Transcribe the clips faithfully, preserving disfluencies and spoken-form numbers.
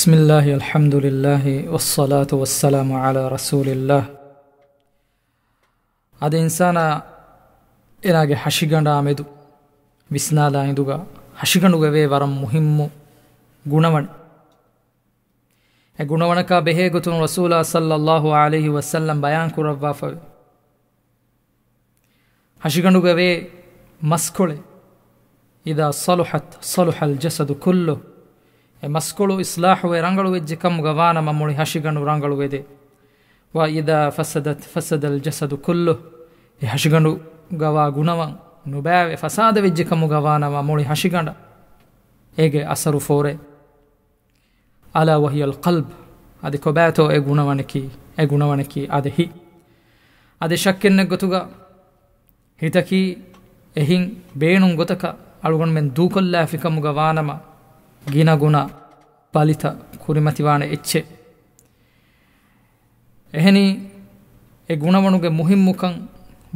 بسم الله، الحمد لله، والصلاة والسلام على رسول الله. އަދި އިންސާނާ އޭނާގެ ހަށިގަނޑާ މެދު ވިސްނާލާ އިނދުގަ ހަށިގަނޑުގަ ވޭ ވަރަށް މުހިއްމު ގުނަވަނެއް. އެ ގުނަވަނަކާ ބެހޭ ގޮތުން ރަސޫލާ ޞައްލައްލާހު ޢަލައިހި ވަސައްލަމް ބަޔާން ކުރައްވާފަވޭ. ހަށިގަނޑުގަ ވޭ މަސްކޮޅެއް، إذا صلحت صلح الجسد كله. އެ މަސްކޮޅު އިޞްލާޙުވެ ރަނގަޅުވެއްޖެ ކަމުގަ ވާނަމަ މުޅި ހަށިގަނޑު ރަނގަޅުވެދޭ. وإذا فسدت فسد الجسد كله. އެ ހަށިގަނޑުގަ ވާ ގުނަވަން ނުބައިވެ ފަސާދަވެއްޖެ ކަމުގަ ވާނަމަ މުޅި ހަށިގަނޑަށް އޭގެ އަސަރު ފޯރޭ. ألا وهي القلب. އަދި ކޮބާތޯ އެ ގުނަވަނަކީ؟ އެ ގުނަވަނަކީ އާދެ ހިތް. އާދެ ޝައްކެއްނެތް ގޮތުގަ ހިތަކީ އެހިން ބޭނުން ގޮތަކަށް އަޅުގަނޑުމެން ދޫކޮށްލާފި ކަމުގަ ވާނަމަ، ގިނަގުނަ ބަލިތައް ކުރިމަތިވާނެ އެއްޗެއް. އެހެނީ، އެ ގުނަވަނުގެ މުހިއްމުކަން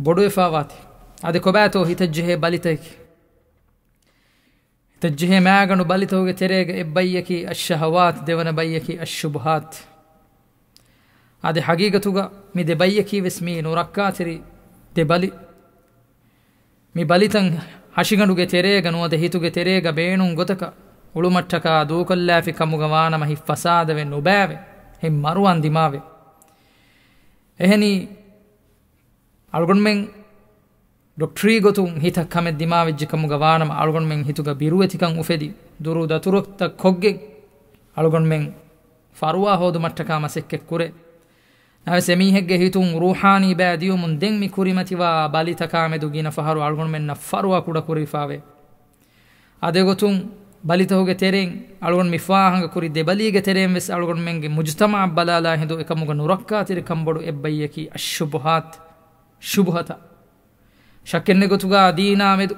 ބޮޑުވެފާވާތީ. އާދެ ކޮބާތޯ ހިތަށްޖެހޭ ބަލިތަކެއް؟ ހިތަށްޖެހޭ މާގަނޑު ބަލިތަކުގެ ތެރޭގަ އެއްބައްޔަކީ އައްޝަހަވާތް، ދެވަނަ ބައްޔަކީ އައްޝުބުހާތް. އާދެ ހަގީގަތުގަ މި ދެ ބައްޔަކީ ވެސް މީ ނުރައްކާތެރި ދެ ބަލި. މި ބަލިތައް ހަށިގަނޑުގެ ތެރޭގަ ނުވަތަ ހިތުގެ ތެރޭގަ ބޭނުން ގޮތަކަށް އުޅުމަށްޓަކާ ދޫކޮށްލާފި ކަމުގަ ވާނަމަ ހިތް ފަސާދަވެ ނުބައިވެ، ހިތް މަރުވާން ދިމާވެ. އެހެނީ، އަޅުގަނޑުމެން ޑޮކްޓަރީ ގޮތުން ހިތަށް ކަމެއް ދިމާވެއްޖެ ކަމުގަ ވާނަމަ، އަޅުގަނޑުމެން ހިތުގަ ބިރުވެތިކަން އުފެދި، ދުރު ދަތުރުތައް ކޮށްގެން އަޅުގަނޑުމެން ފަރުވާ ހޯދުމަށްޓަކާ މަސައްކަތް ކުރޭ. ނަވެސް އެމީހެއްގެ ހިތުން ރޫޙާނީ ބައި ދިޔުމުން ދެން މި ކުރިމަތިވާ ބަލިތަކާ މެދު ގިނަ ފަހަރު އަޅުގަނޑުމެންނަށް ފަރުވާ ކުޑަކުރެވިފާވޭ. އާދެ ގޮތުން ބަލިތަކުގެ ތެރެއިން އަޅުގަނޑު މި ފާހަގަކުރި ދެ ބަލީގެ ތެރެއިން ވެސް އަޅުގަނޑުމެންގެ މުޖުތަމަޢަށް ބަލާލާ ހިނދު އެކަމުގަ ނުރައްކާތެރިކަން ބޮޑު އެއްބައްޔަކީ އައްޝުބުހާތް، ޝުބުހަތައް. ޝައްކެއްނެތް ގޮތުގަ ދީނާ މެދު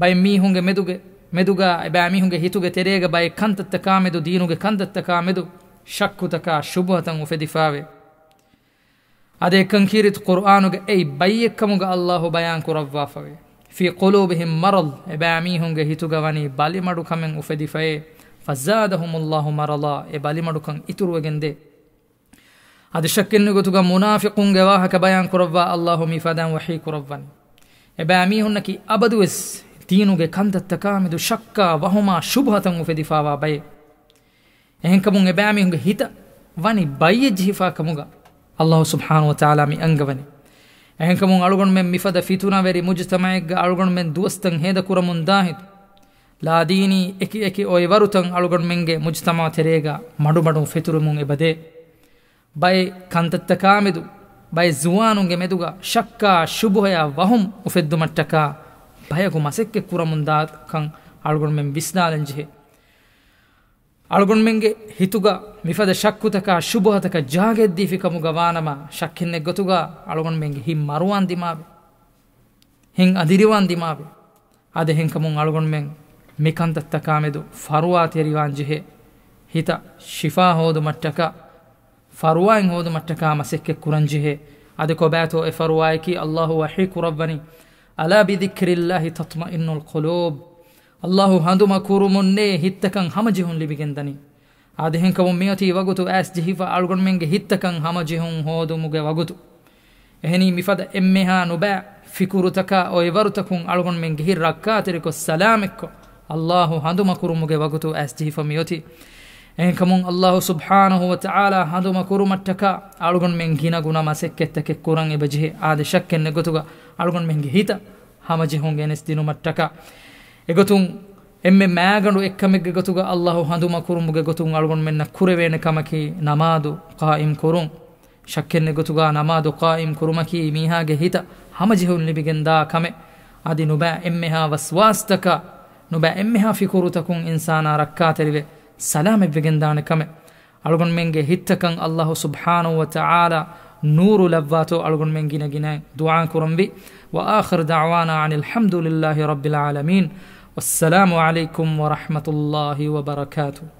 ބައެއް މީހުންގެ މެދުގެ، މެދުގަ އެބައިމީހުންގެ ހިތުގެ ތެރޭގަ ބައެއް ކަންތައްތަކާ މެދު، ދީނުގެ ކަންތައްތަކާ މެދު ޝައްކުތަކާ ޝުބުހަތައް އުފެދިފާވޭ. އާދެ އެކަން ކީރިތި ޤުރްއާނުގެ އެއް ބައްޔެއްކަމުގަ ﷲ ބަޔާން ކުރައްވާފަވޭ. في قلوبهم مرض، އެބައިމީހުންގެ ހިތުގަ ވަނީ ބަލިމަޑުކަމެއް އުފެދިފައޭ. فزادهم الله مرضا، އެ ބަލިމަޑުކަން އިތުރުވެގެންދޭ. އަދި ޝައްކެއްނެތް ގޮތުގަ މުނާފިޤުންގެ ވާހަކަ ބަޔާން ކުރައްވާ ﷲ މިފަދައިން ވަޙީ ކުރައްވަނީ، އެބައިމީހުންނަކީ އަބަދުވެސް ދީނުގެ ކަންތައްތަކާ މެދު ޝައްކާ ވަހުމާ ޝުބުހަތައް އުފެދިފާވާ ބައެއް. އެހެންކަމުން އެބައިމީހުންގެ ހިތަށް ވަނީ ބައްޔެއް ޖެހިފާ ކަމުގަ ﷲ ސުބްޙާނަހޫ ވަތަޢާލާ މި އަންގަވަނީ. އެހެންކަމުން އަޅުގަނޑުމެން މިފަދަ ފިތުނަވެރި މުޖުތަމަޢެއްގަ އަޅުގަނޑުމެން ދުވަސްތައް ހޭދަކުރަމުން ދާހިތު، ލާދީނީ އެކި އެކި އޮއިވަރުތައް އަޅުގަނޑުމެންގެ މުޖުތަމަޢު ތެރޭގަ މަޑުމަޑުން ފެތުރެމުން އެބަދޭ. ބައެއް ކަންތައްތަކާމެދު، ބައެއް ޒުވާނުންގެ މެދުގަ ޝައްކާ ޝުބުހަޔާ ވަހުމް އުފެއްދުމަށްޓަކާ ބަޔަކު މަސައްކަތް ކުރަމުންދާކަން އަޅުގަނޑުމެން ވިސްނާލަން ޖެހޭ. އަޅުގަނޑުމެންގެ ހިތުގަ މިފަދަ ޝައްކުތަކާ ޝުބުހަތަކަށް ޖާގައެއްދީފި ކަމުގަ ވާނަމަ، ޝައްކެއްނެތް ގޮތުގަ އަޅުގަނޑުމެންގެ ހިތް މަރުވާން ދިމާވޭ. ހިތް އަނދިރިވާން ދިމާވޭ. އާދެ އެހެންކަމުން އަޅުގަނޑުމެން މިކަންތައްތަކާމެދު ފަރުވާތެރިވާން ޖެހޭ. ހިތަށް ޝިފާ ހޯދުމަށްޓަކާ، ފަރުވާއެއް ހޯދުމަށްޓަކާ މަސައްކަތް ކުރަން ޖެހޭ. އަދި ކޮބާތޯ އެ ފަރުވާއަކީ؟ ﷲ ވަޙީ ކުރައްވަނީ، ألا بذكر الله تطمئن القلوب. ﷲ ހަނދުމަ ކުރުމުންނޭ ހިތްތަކަށް ހަމަޖެހުން ލިބިގެންދަނީ. އާދެ އެހެންކަމުން މިއޮތީ ވަގުތު އައިސް ޖެހިފަ އަޅުގަނޑުމެންގެ ހިތްތަކަށް ހަމަޖެހުން ހޯދުމުގެ ވަގުތު. އެހެނީ މިފަދަ އެންމެހާ ނުބައި ފިކުރުތަކާ އޮއިވަރުތަކުން އަޅުގަނޑުމެންގެ ހިތް ރައްކާތެރިކޮށް ސަލާމަތްކޮށް، ﷲ ހަނދުމަކުރުމުގެ ވަގުތު އައިސް ޖެހިފަ މިއޮތީ. އެހެންކަމުން ﷲ ސުބްޙާނަހޫ ވަތަޢާލާ ހަނދުމަކުރުމަށްޓަކާ އަޅުގަނޑުމެން ގިނަގުނަ މަސައްކަތްތަކެއް ކުރަން އެބަޖެހޭ. އާދެ ޝައްކެއްނެތް ގޮތުގަ އަޅުގަނޑުމެންގެ ހިތަށް ހަމަޖެހުން ގެނެސްދިނުމަށްޓަކާ. އެގޮތުން އެންމެ މާގަނޑު އެއްކަމެއްގެ ގޮތުގަ ﷲ ހަނދުމަކުރުމުގެ ގޮތުން އަޅުގަނޑުމެންނަށް ކުރެވޭނެ ކަމަކީ ނަމާދު ޤާއިމް ކުރުން. ޝައްކެއްނެތް ގޮތުގަ ނަމާދު ޤާއިމް ކުރުމަކީ މީހާގެ ހިތަށް ހަމަޖެހުން ލިބިގެންދާ ކަމެއް. އަދި ނުބައި އެންމެހާ ވަސްވާސްތަކާ، ނުބައި އެންމެހާ ފިކުރުތަކުން އިންސާނާ ރައްކާތެރިވެ، ސަލާމަތްވެގެންދާނެ ކަމެއް. އަޅުގަނޑުމެންގެ ހިތްތަކަށް ﷲ ސުބްޙާނަހޫ ވަތަޢާލާ ނޫރު ލައްވާތޯ އަޅުގަނޑުމެން ގިނަ ގިނައިން ދުޢާ ކުރަންވީ. وآخر دعوانا أن الحمد لله رب العالمين. والسلام عليكم ورحمة الله وبركاته.